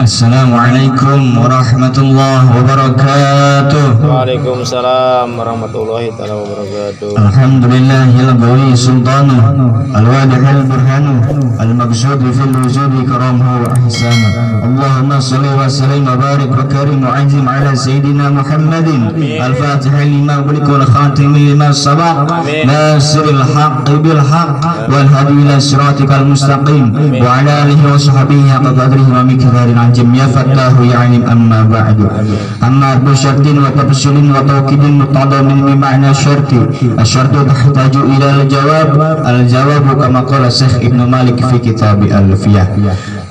Assalamualaikum warahmatullahi wabarakatuh. Waalaikumsalam warahmatullahi taala wabarakatuh. Alhamdulillahil qawi sultanu alwadihil burhanu al-maqsud fil wujudi karamuhu wa ihsanu. Allahumma shalli wa sallim wa barik wa karim wa azim ala sayyidina Muhammadin al-fatih lima ughliq wal khatim lima sabaq nasiril haqqi bil haqq wal hadi ila siratikal mustaqim wa ala alihi wa sahbihi haqqa qadrihi wa miqdaril azim ya fattahu ya alim. Amma ba'du. Amma bi syartin wa tafsilin wa tawkidin mutadamin bi ma'na syarti. Asy-syartu tahtaju ila al-jawab. Al-jawabu kama qala Syekh Ibnu Malik fi kitab Alfiyah.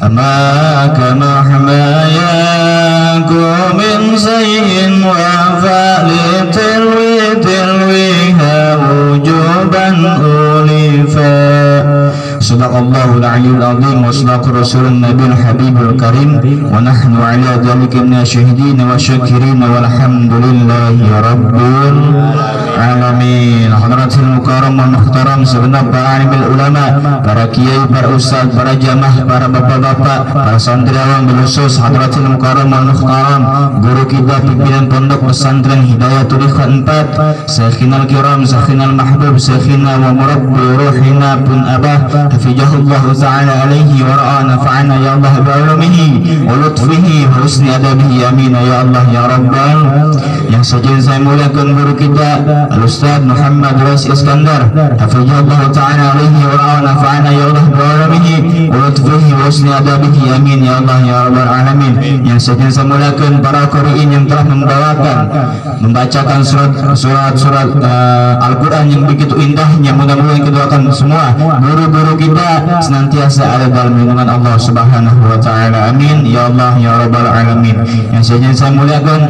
Amma kama hamayaku min sayyin wa fa'li tilwi tilwiha wujuban ulifa. Sadaqallahul aliyyul azim wa sadaqa rasulun nabiyul habibul karim wa nahnu ala dzalika minasyahidin wa syakirin walhamdulillahi rabbil alamin. Hadratil mukarram wal muhtaram, segenap para alim ulama, para kiai, para ustaz, para jamaah, para bapak-bapak, para santriwan, khusus hadratil mukarram wal muhtaram, guru kita pimpinan pondok pesantren Hidayatul Ikhwan 4, Syekhina al-Kiram, Syekhina al-Mahbub, Syekhina wa murabbi ruhina pun abah hafizahullah ta'ala alaihi wa ra'a nafa'ana ya Allah bi'ulumihi wa lutfihi wa husni adabihi, amin ya Allah ya Rabbal. Yang saja saya muliakan guru kita Al-Ustaz Muhammad Rais Iskandar hafizahullah ta'ala alaihi wa ra'a nafa'ana ya Allah bi'ulumihi wa lutfihi wa husni adabihi, amin ya Allah ya Rabbal alamin. Yang saja saya muliakan para qari'in yang telah membawakan membacakan surat-surat Al-Quran yang begitu indahnya. Mudah-mudahan kita doakan semua guru-guru kita senantiasa ada dalam lindungan Allah Subhanahu wa taala, amin ya Allah ya Rabbal alamin. Yang saya muliakan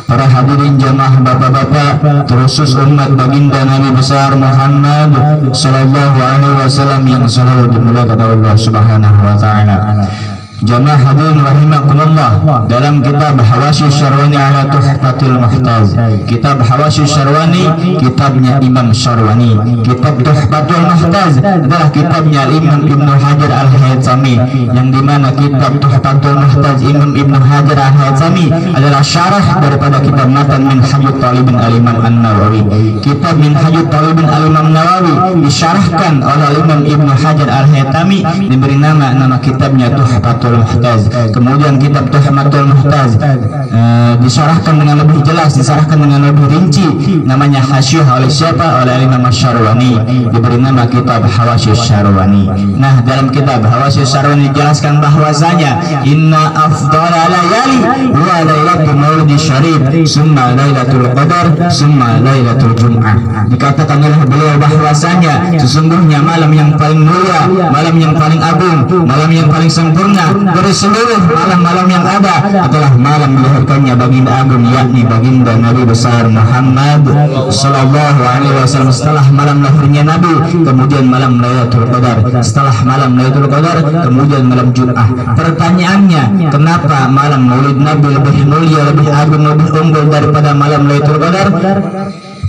para hadirin jamaah bapak-bapak, terkhusus umat baginda Nabi besar Muhammad sallallahu alaihi wasallam yang selalu dimuliakan Allah Subhanahu wa taala. Jamaah hadirin rahimakumullah, dalam kitab Hawasyi Syarwani ala Tuhfatil Muhtaz, kitab Hawasyi Syarwani kitabnya Imam Syarwani, kitab Tuhfatul Muhtaz adalah kitabnya Imam Ibnu Hajar Al-Haytami, yang dimana kitab Tuhfatul Muhtaz Imam Ibnu Hajar Al-Haytami adalah syarah daripada kitab Matan Minhajut Talibin Al-Imam An-Nawawi. Kitab Minhajut Talibin Al-Imam Nawawi disyarahkan oleh Imam Ibnu Hajar Al-Haytami, diberi nama kitabnya Tuhfatul Muhtaz. Kemudian kitab Tuhfatul Muhtaz disyarahkan dengan lebih jelas, disyarahkan dengan lebih rinci, namanya Hasyiah oleh siapa? Oleh Imam Syarwani, diberi nama kitab Hawasyi Syarwani. Nah, dalam kitab Hawasyi Syarwani dijelaskan bahwasanya inna afdhala layali wa lailatul maulidi syarif summa lailatul qadar summa lailatul jum'ah. Dikatakan oleh beliau bahwasanya sesungguhnya malam yang paling mulia, malam yang paling agung, malam yang paling sempurna dari seluruh malam-malam yang ada adalah malam dilahirkannya baginda agung, yakni baginda Nabi besar Muhammad sallallahu alaihi wasallam. Setelah malam lahirnya Nabi, kemudian malam Lailatul Qadar, setelah malam Lailatul Qadar, kemudian malam Jum'ah. Pertanyaannya, kenapa malam Maulid Nabi lebih mulia, lebih agung, lebih unggul daripada malam Lailatul Qadar?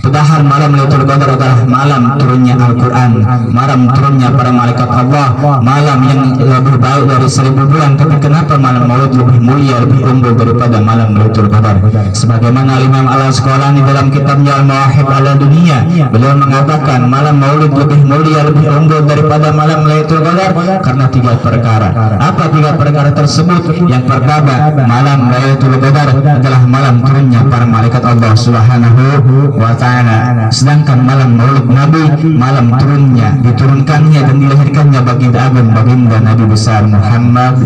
Padahal malam Lailatul Qadar adalah malam turunnya Al-Quran, malam turunnya para malaikat Allah, malam yang lebih baik dari 1000 bulan. Tapi kenapa malam Maulid lebih mulia, lebih unggul daripada malam Lailatul Qadar? Sebagaimana Imam Al-Asqalani dalam kitabnya Al-Mawahib ala Dunia, beliau mengatakan malam Maulid lebih mulia, lebih unggul daripada malam Lailatul Qadar karena tiga perkara. Apa tiga perkara tersebut? Yang pertama, malam Lailatul Qadar adalah malam turunnya para malaikat Allah Subhanahu wa taala. Sedangkan malam Maulid Nabi, malam turunnya, diturunkannya dan dilahirkannya baginda agung, baginda Nabi besar Muhammad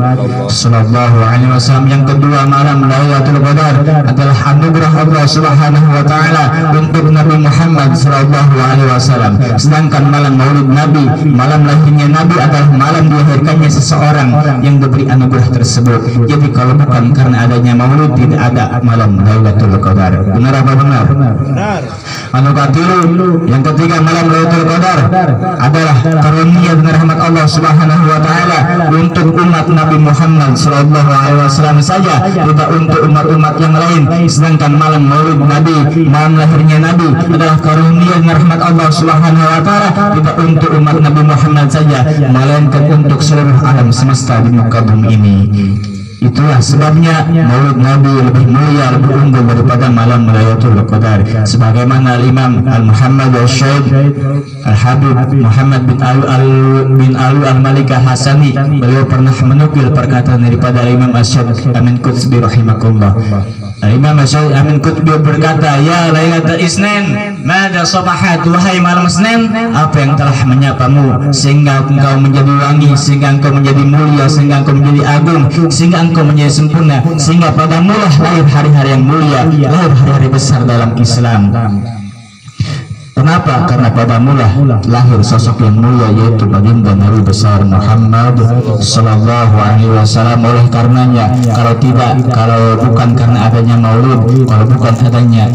sallallahu alaihi wasallam. Yang kedua, malam Lailatul Qadar adalah anugerah Allah Subhanahu wa taala untuk Nabi Muhammad sallallahu alaihi wasallam. Sedangkan malam Maulid Nabi, malam lahirnya Nabi adalah malam dilahirkannya seseorang yang diberi anugerah tersebut. Jadi kalau bukan karena adanya Maulid, tidak ada malam Lailatul Qadar. Benar apa benar? Benar. Anu yang ketiga, malam Lailatul Qadar adalah karunia dan rahmat Allah Subhanahu wa taala untuk umat Nabi Muhammad sallallahu alaihi wasallam saja, tidak untuk umat-umat yang lain. Sedangkan malam Maulid Nabi, malam lahirnya Nabi adalah karunia dan rahmat Allah Subhanahu wa taala tidak untuk umat Nabi Muhammad saja, melainkan untuk seluruh alam semesta di muka bumi ini. Itulah sebabnya Maulid Nabi lebih mulia, lebih unggul daripada malam Lailatul Qadar. Sebagaimana Imam Al-Muhammad Al-Syaid Al-Habib Muhammad bin Alu Al-Malik Al-Hasani, beliau pernah menukil perkataan daripada Imam Asy-Syaid Amin Qutbi rahimakumullah. Imam Asy-Syaid Amin Qutbi berkata, ya Lailatul Isnin, mada sabahat, wahai malam Senin, apa yang telah menyapamu sehingga engkau menjadi wangi, sehingga engkau menjadi mulia, sehingga engkau menjadi agung, sehingga engkau menjadi sempurna, sehingga padamu lah lahir hari-hari yang mulia, lahir hari-hari besar dalam Islam. Kenapa? Karena padamulah lahir sosok yang mulia, yaitu baginda Nabi besar Muhammad Sallallahu Alaihi Wasallam. Oleh karenanya, kalau bukan karena adanya maulid, kalau bukan adanya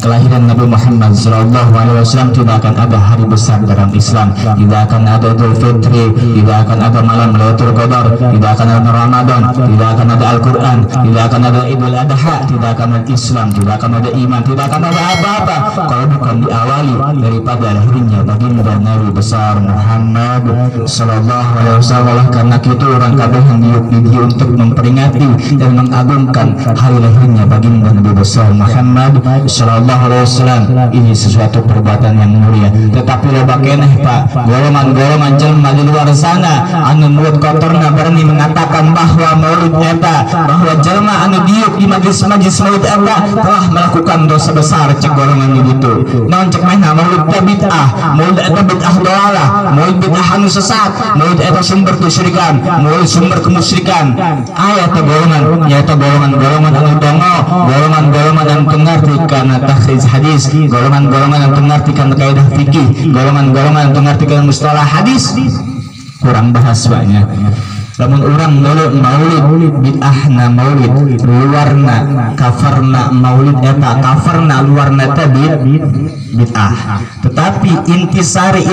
kelahiran Nabi Muhammad Sallallahu Alaihi Wasallam, tidak akan ada hari besar dalam Islam, tidak akan ada Idul Fitri, tidak akan ada malam Lailatul Qadar, tidak akan ada Ramadan, tidak akan ada Al-Quran, tidak akan ada Idul Adha, tidak akan ada Islam, tidak akan ada iman, tidak akan ada apa-apa kalau bukan diawali daripada lahirnya baginda Nabi besar Muhammad Sallallahu Alaihi Wasallam. Karena itu orang kabeh yang diuk untuk memperingati dan mengagungkan hari lahirnya baginda Nabi besar Muhammad Sallallahu Alaihi Wasallam. Ini sesuatu perbuatan yang mulia. Tetapi loba keneh Pak, golongan-golongan jelma di luar sana anu mulut kotorna berani mengatakan bahwa maulid eta, bahwa jelma anu diuk di majlis-majlis maulid eta telah melakukan dosa besar. Cek golongan gitu. Naon cek mah maulid eta bid'ah, maulid eta bid'ah dolalah, maulid bid'ah anu sesat, maulid eta sumber kesyirikan, maulid sumber kemusyrikan. Aya teh golongan, nyaeta golongan-golongan anu dongo, golongan-golongan anu teu ngarti kana takhrij hadis, golongan-golongan anu teu ngarti kana kaidah fikih, golongan-golongan anu teu ngarti kana mustalah hadis. Kurang bahas banyak. Lamun urang maulid bid'ahna maulid luarna kafarna maulid eta kafarna luarna eta bid'ah. Tetapi intisari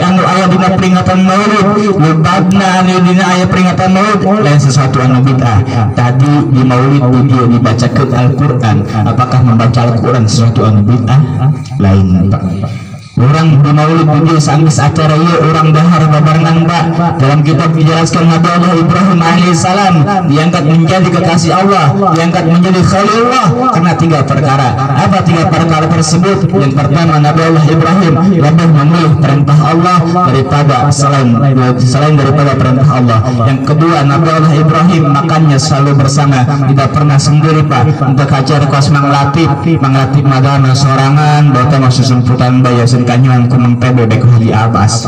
anu aya dina peringatan maulid, lubabna anu dina aya peringatan maulid lain sesuatu anu bid'ah. Tadi di maulid di dieu dibacakeun Al-Qur'an, apakah membaca Al-Qur'an sesuatu anu bid'ah? Lain Pak. Orang di maulid di dieu sanggeus acara ieu urang dahar babarengan Pak. Dalam kitab dijelaskan Nabi Allah Ibrahim alaihissalam diangkat menjadi kekasih Allah, diangkat menjadi khalilullah karena tiga perkara. Apa tiga perkara tersebut? Yang pertama, Nabi Allah Ibrahim lebih memilih perintah Allah daripada selain daripada perintah Allah. Yang kedua, Nabi Allah Ibrahim makannya selalu bersama, tidak pernah sendiri Pak. Untuk acara kos Mang Latif madana sorangan, bota masuk sumputan bayasin kanyuan ku Mang Tebe bek Haji Abbas.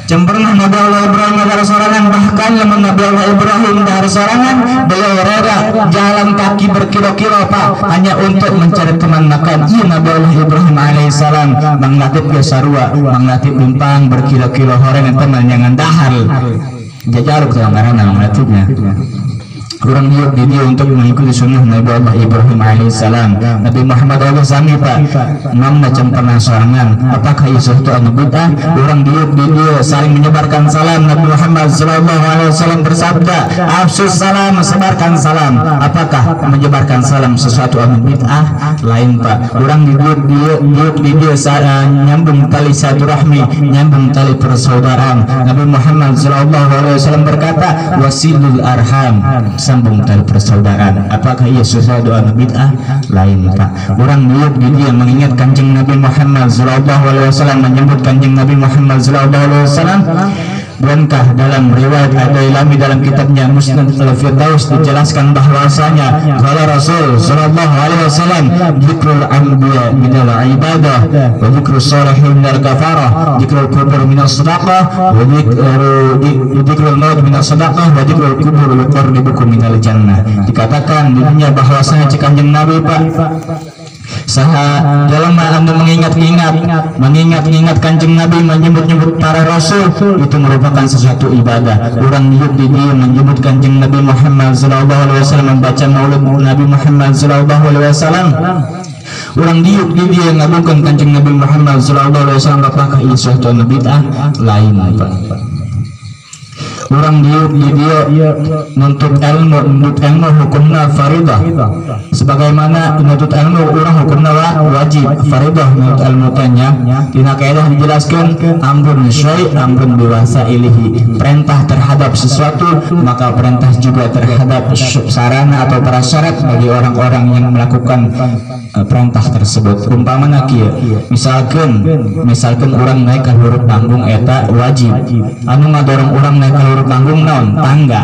Cemernah Nabi Allah Ibrahim dahar sorangan, bahkan lamun Nabi Allah Ibrahim dahar sorangan, beliau rela jalan kaki berkilo-kilo Pak hanya untuk mencari teman makan. Iya Nabi Allah Ibrahim alaihissalam Mang Latif ge sarua, Mang Latif numpang berkilo-kilo horeng teman yang dahar. Jajaruk teh ngaranna Mang Latifnya. Kurang diuk di dia untuk mengikuti sunnah Nabi Allah Ibrahim alaihissalam. Nabi Muhammad Allah sami Pak, enam macam pernah sorangan. Apakah itu anu bid'ah? Orang diuk di dia saling menyebarkan salam. Nabi Muhammad sallallahu alaihi wasallam bersabda, "Afsus salam, sebarkan salam." Apakah menyebarkan salam sesuatu anu bid'ah? Lain Pak. Orang diuk di dia nyambung tali silaturahmi, nyambung tali persaudaraan. Nabi Muhammad sallallahu alaihi wasallam berkata, "Wasilul arham." Sambung tali persaudaraan. Apakah ia sesuatu anu bid'ah? Lain Pak. Orang diuk di dia mengingat Kanjeng Nabi Muhammad sallallahu alaihi wasallam, menyebut Kanjeng Nabi Muhammad sallallahu alaihi wasallam. Bukankah dalam riwayat Ad-Dailami dalam kitabnya Musnad Al-Firdaus dijelaskan bahwasanya qala Rasul sallallahu alaihi wasallam, dzikrul anbiya minal ibadah wa dzikrus salihin minal kafarah, dzikrul kubur minas sadaqah wa dzikrul maut minas sadaqah wa dzikrul kubur yuqarribukum minal jannah. Dikatakan di dunia bahwasanya cek Kanjeng Nabi Pak, saha dalam anu mengingat-ingat Kanjeng Nabi, menyebut-nyebut para rasul, itu merupakan sesuatu ibadah. Orang hidup di dia menyebut Kanjeng Nabi Muhammad sallallahu alaihi wasallam, membaca maulid Nabi Muhammad sallallahu alaihi wasallam. Orang diuk di dia ngagungkan Kanjeng Nabi Muhammad sallallahu alaihi wasallam, apakah itu sesuatu bid'ah? Lain Pak. Urang diuk di dieu nuntut ilmu hukumna faridah. Sebagaimana nuntut ilmu urang hukumna wajib, faridah nuntut ilmu teh nya. Dina kaidah dijelaskan amrun syai' amrun biwasailihi. Perintah terhadap sesuatu maka perintah juga terhadap sarana atau prasyarat bagi orang-orang yang melakukan perintah tersebut. Umpamana kieu, misalkan urang naik ka huruf panggung eta wajib. Anu ngadorong urang naik ka huruf panggung naon? Tangga.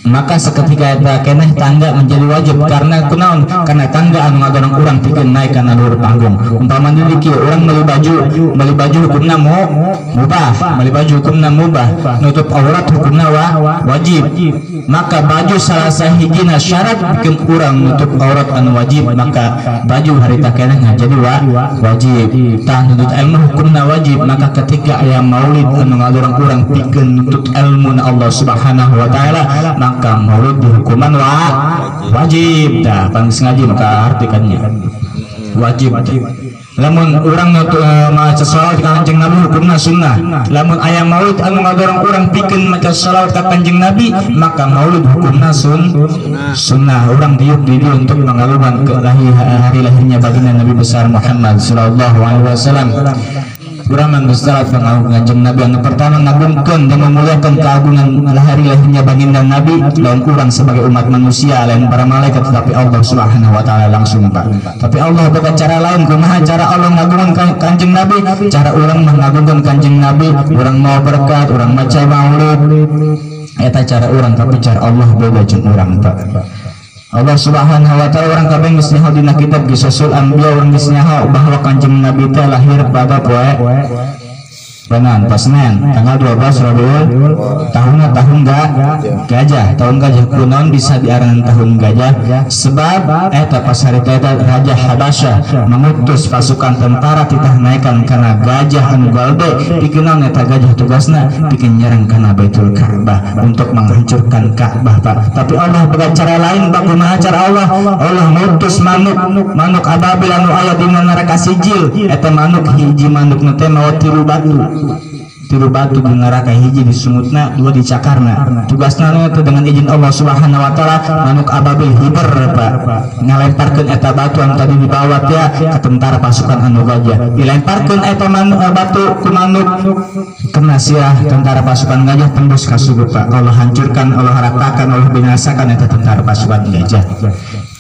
Maka seketika eta keneh tangga menjadi wajib karena kunaon? Karena tangga anu ngadorong urang pikeun naik kana luhur panggung. Umpama deui kieu, urang meuli baju hukumna mubah, meuli baju hukumna mubah, nutup aurat hukumna wajib. Maka baju salah sahijina syarat bikin urang nutup aurat anu wajib, maka baju harita keneh jadi wajib. Tah nuntut ilmu hukumna wajib, maka ketika aya maulid anu ngadorong urang pikeun nuntut ilmu na Allah Subhanahu wa taala, maka maulid dihukuman wajib. Dah pang sengaja maka artikannya wajib. Lamun urang maca sholawat ka Kanjeng Nabi hukumna sunnah. Lamun aya maulid anu ngadorong urang pikeun maca sholawat ka Kanjeng Nabi, maka maulid hukumna sunnah. Urang diuk di dieu untuk mengaluban ke hari lahirnya baginda Nabi besar Muhammad sallallahu alaihi wasallam. Urang manggustarat pengagung Kanjeng Nabi anu pertama ngagungkeun dan memuliakan keagungan hari lahirnya baginda Nabi lain urang sebagai umat manusia, lain para malaikat, tetapi Allah Subhanahu wa taala langsung Pak. Tapi Allah boga cara lain. Kumaha cara Allah ngagungkeun Kanjeng Nabi? Cara urang mengagungkeun Kanjeng Nabi, urang mau berkat, urang maca maulid, eta cara urang, tapi cara Allah beda jeung urang Pak. Allah Subhanahu wa taala urang kabeh geus nyaho dina kitab Qisasul Anbiya, urang geus nyaho bahwa Kanjeng Nabi teh lahir pada poe Senin, pas Senin, tanggal 12 Rabiul, tahunna tahun gajah, tahun gajah. Kunaon bisa diaranan tahun gajah? Sebab eta pas hari eta Raja Habasyah mengutus pasukan tentara titah naikkan kana gajah anu galde, pikeun naon eta gajah tugasna pikeun nyerang kana Baitul Ka'bah untuk menghancurkan Ka'bah Pak. Tapi Allah boga cara lain Pak. Kumaha cara Allah? Allah ngutus manuk ababil anu aya dina neraka sijil. Eta manuk hiji manuk nu teh mawa tilu batu. Tilu batu di neraka, hiji disungutna, dua dicakarna. Tugasna itu dengan izin Allah Subhanahu wa taala manuk ababil hiber Pak, ngalemparkeun eta batu anu tadi dibawa teh ka tentara pasukan anu gajah. Dilemparkeun eta batu ku manuk, kena siah tentara pasukan gajah tembus ka suku Pak. Allah hancurkan, Allah ratakan, Allah binasakan eta tentara pasukan gajah.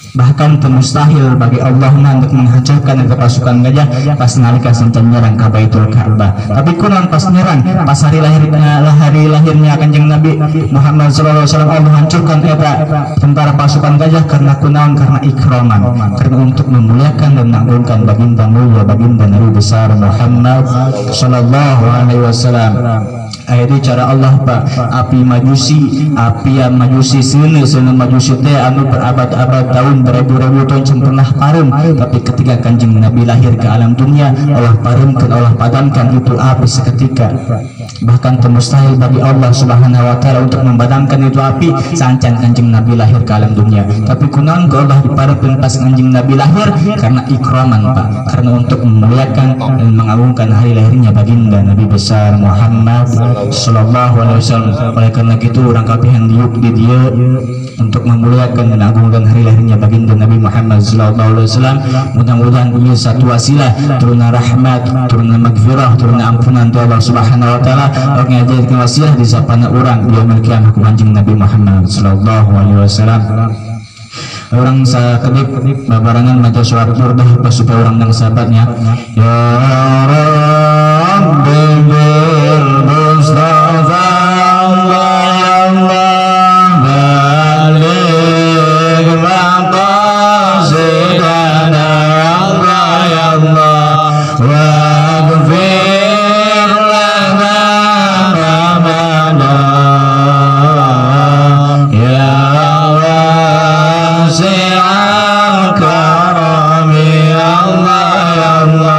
Bahkan mustahil bagi Allah untuk menghancurkan itu pasukan gajah pas nalika sancan nyerang ka Baitul Ka'bah. Tapi kunaon pas nyerang, pas hari lahirnya Kanjeng Nabi Muhammad sallallahu alaihi wasallam, Allah hancurkan eta tentara pasukan gajah karena kunaon? Karena ikraman, karena untuk memuliakan dan mengagungkan baginda mulia baginda Nabi besar Muhammad sallallahu alaihi wasallam. Itu cara Allah Pak. Api majusi, api yang majusi seuneu majusi teh anu berabad-abad tahun, beribu-ribu tahun can pernah pareum, tapi ketika Kanjeng Nabi lahir ke alam dunia, Allah pareumkeun, Allah padamkan itu api seketika. Bahkan mustahil bagi Allah Subhanahu wa taala untuk memadamkan itu api sancan Kanjeng Nabi lahir ke alam dunia. Tapi kunaon ku Allah dipareumkeun pas Kanjeng Nabi lahir? Karena ikraman Pak, karena untuk memuliakan dan mengagungkan hari lahirnya baginda Nabi besar Muhammad sallallahu alaihi wasallam. Oleh karena itu urang kabeh diuk di dieu untuk memuliakan dan agungkan hari lahirnya baginda Nabi Muhammad sallallahu alaihi wasallam. Mudah-mudahan ini satu wasilah turunna rahmat, turunna magfirah, turunna ampunan ti Allah Subhanahu wa taala. Orang ngajadikeun wasilah di sapana urang yaumul kiamah ku Kanjeng Nabi Muhammad sallallahu alaihi wasallam. Orang sakedip babarengan maca surat Burdah supaya orang nang sahabatnya. Ya Rabbi bil Mustafa Allah baligh maqasidana Allah ya Allah waghfir lana ma ya wasi'al karami Allah ya Allah.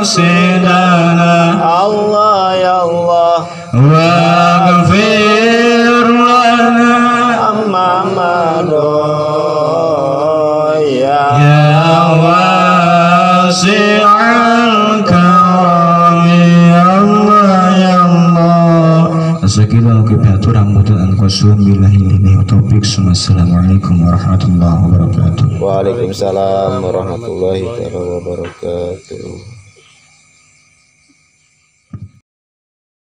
مقصدنا Allah ya Allah واغفر لنا amma mado ya يا واسع الكرم يا الله يا الله. Sekian kibatu rambutan an billahi lillahi taufik. Assalamualaikum warahmatullahi wabarakatuh. Waalaikumsalam warahmatullahi wabarakatuh.